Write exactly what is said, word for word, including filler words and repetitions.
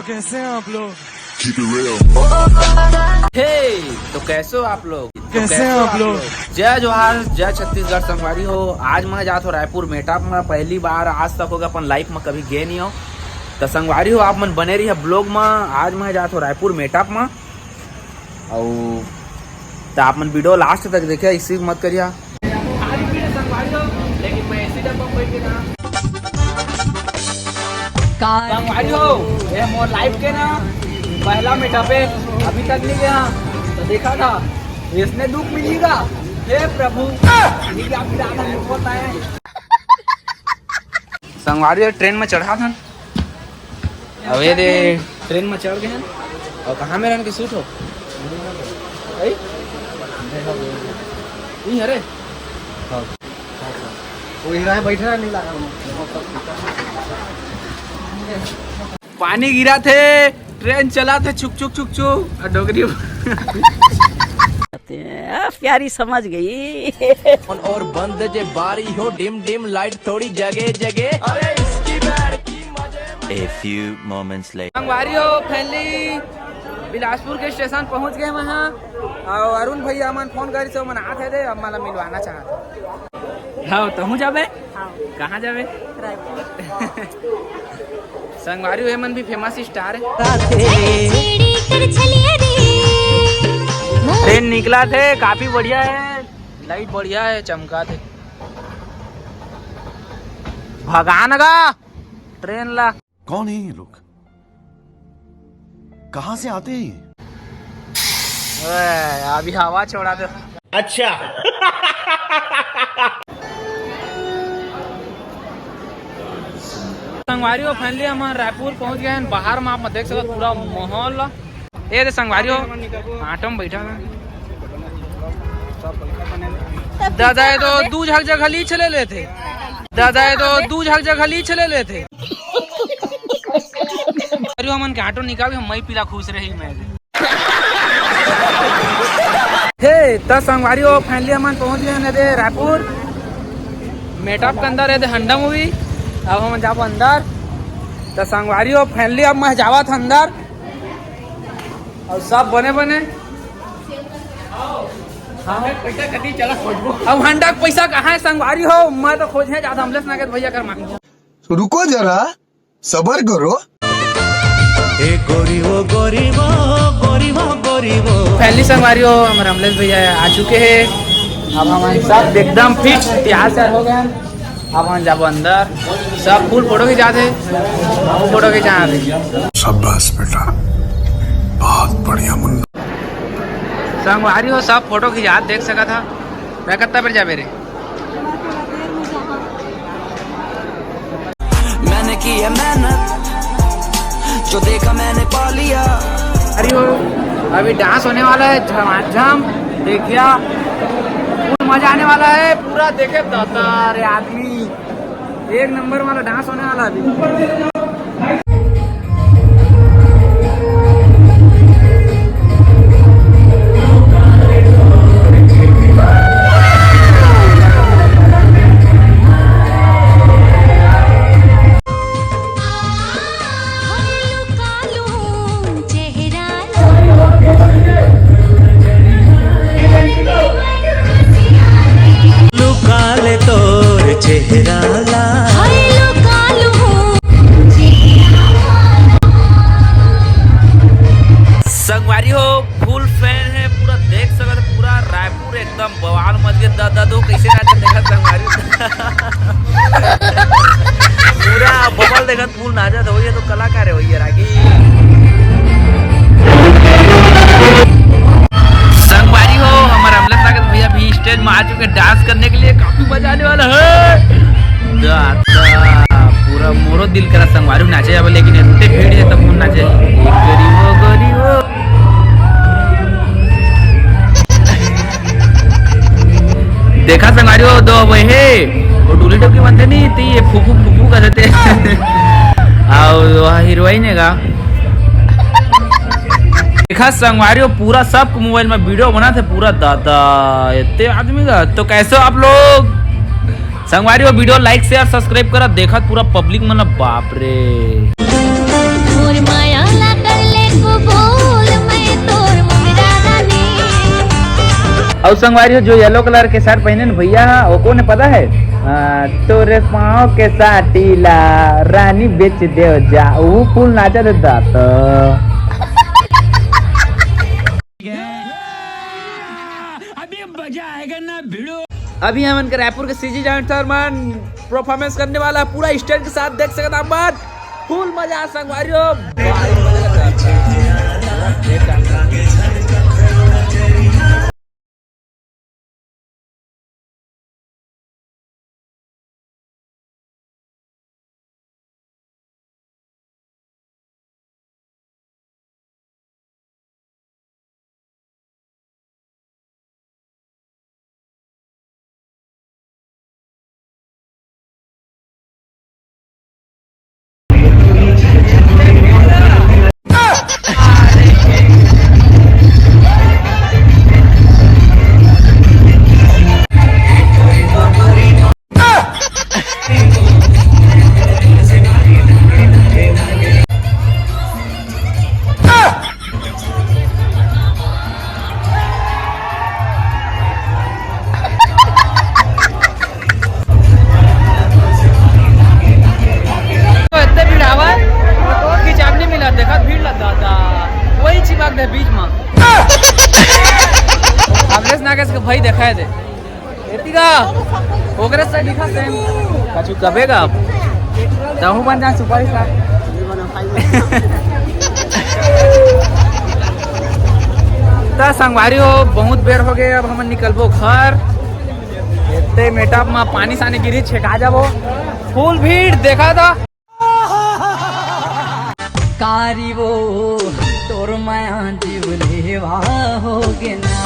कैसे हैं आप लोग? हे, तो कैसे हो आप लोग? तो कैसे हो आप लोग? जय जोहार, जय छत्तीसगढ़ संगवारी हो। आज मैं जात हो रायपुर मेटअप में, पहली बार आज तक होगा अपन लाइफ में कभी गए नहीं हो। तो संगवारी हो, आप मन बने रहिए ब्लॉग में। आज मैं जात हो रायपुर मेटअप में, अउ तो आप मन वीडियो लास्ट तक देखिए, स्किप मत करिए। संगवारी हो, लेकिन मैं एसी डब्बा में बैठ के रहा। का? संगवारी हो, ये मोर लाइफ के ना पहला मेटअप है, अभी तक नहीं गया, तो देखा था, इसने दुख मिलेगा। हे प्रभु, ये क्या मेरा आधा दुख होता है। संगवारी हो, ट्रेन में चढ़ा था। अबे दे, ट्रेन में चढ़ गए हैं। और कहाँ में रहन के शूट हो? भाई? नहीं, अरे। वो हीरा है, बैठे रहा, नहीं लगा। पानी गिरा थे, ट्रेन चला थे, छुक छुक छुक छुक, और डोगरी। आ, प्यारी समझ गई। और बंद जे बारी हो, डिम डिम लाइट थोड़ी जगे जगे। अरे इसकी बैड की मजे में। A few moments later. संगवारी हो, फाइनली बिलासपुर के स्टेशन पहुंच गए वहाँ। और अरुण भैया मन फोन करी से मन आते थे, अब मला मिलवाना चाहते। हाँ, तो हूँ जाबे? हाँ। कहाँ जाबे? रायपुर। संगवारी हो, ये मन भी फेमस स्टार है। छेड़ी कर छलिया रे। ट्रेन निकला थे, काफी बढ़िया है, लाइट बढ़िया है, चमका थे। भगान गा ट्रेन ला। कौन है ये लोग? कहाँ से आते हैं ये? ओए, अभी हवा छोड़ा दे। अच्छा। संगवारी हो, फाइनली हम रायपुर पहुंच गए हैं। बाहर में आप देख सकते हो पूरा माहौल। ये दे संगवारी हो, ऑटो में बैठा है। दादा, ये तो दू झक जगह ली चले लेते। दादा, ये तो दू झक जगह ली चले लेते। अरे, हमन के ऑटो निकाल के मई पीला खुश रही मैं। हे, त संगवारी हो, फाइनली हमन पहुंच गए हैं दे रायपुर। मेटअप के अंदर है दे हंडा मूवी। अब हम जाबो अंदर। त संगवारी हो, फाइनली अब मैं जावा था अंदर। और सब बने बने। हाँ। पैसा कटी, चला खोजबो। अब हंडा के पैसा कहाँ है संगवारी हो? मैं तो खोजे जात अमलेश नागेश भैया कर मांगे। तो रुको जरा, सबर करो। ए गोरी वो, गोरी वो, गोरी वो, गोरी वो। फाइनली संगवारी हो, हमर अमलेश भैया आ चुके हैं। अब हम सब एकदम फिट तैयार सैयार हो गए हैं। अब हम जाबो अंदर, सब फुल फोटो खिंचात हे, फोटो खिंचात हे। शाबाश बेटा, बहुत बढ़िया मुन्ना। संगवारी हो, सब फोटो खिंचात देख सकत हा। मैं कत्ता बेर जाबे रे? मैंने की है मेहनत, जो देखा मैंने पा लिया। अरे हो, अभी डांस होने वाला है, झमाझम। देखिया, फुल मजा आने वाला है पूरा। देखे दाता रे आदमी, एक नंबर वाला डांस होने वाला है अभी। लुका ले तोर चेहरा ला। संगवारी हो, फुल फैन है, पूरा देख सकत, पूरा रायपुर एकदम बवाल मच गए। दादा दो कैसे नाचे देखत संगवारी। पूरा बवाल देखत फुल नाचत हो, ये तो कलाकार है भैया रागी। संगवारी हो, हमारे अमलेश नागेश भैया भी स्टेज में आ चुके हैं डांस करने के लिए, काफी मजा आने वाला है। दादा, पूरा मोरो दिल करा संगवारी नाचे जावे, लेकिन इतने भीड़ है तब नाचे। एक गरीब हो, गरीब हो। देखा संगवारी हो, दो वही है, वो डोली डोकी बनते नहीं, तो ये फूफू फूफू कर देते। और वह हीरोइन है का? देखा संगवारी हो, पूरा सबको मोबाइल में वीडियो बना थे पूरा। दादा, इतने आदमी का। तो कैसे हो आप लोग? संगवारी हो, वीडियो लाइक शेयर सब्सक्राइब करा। देखा पूरा पब्लिक मन, बाप रे। मोर माया अउ संगवारी हो, जो येलो कलर के शर्ट पहने न भैया ह, वो कौन है पता है? आ, तोरे पाँव के साटी ला रानी बेच देव जा, वो फूल नाचा देता तो। अभी हमन के रायपुर के सीजी डांसर मन परफॉर्मेंस करने वाला है, पूरा स्टेज के साथ देख सकत आप मन। फुल मजा संगवारी हो। तो इतने भीड़ आवा है, तो खिंचाव नहीं मिला, देखा भीड़ लग जाता, वही चिपक दे बीच में। अमलेश नागेश के भाई देखा है दे। एतिका ओकरे से लिखा सेम। कछु कबे का अब? तहु बन जा सुपारी का। त संगवारी हो, बहुत बेर हो गए, अब हमन निकलबो घर। एते मेटअप मा पानी सानी गिरी, छेका जाबो। फुल भीड़ देखा था। कारी वो तोर माया जीव लेवा हो गे ना।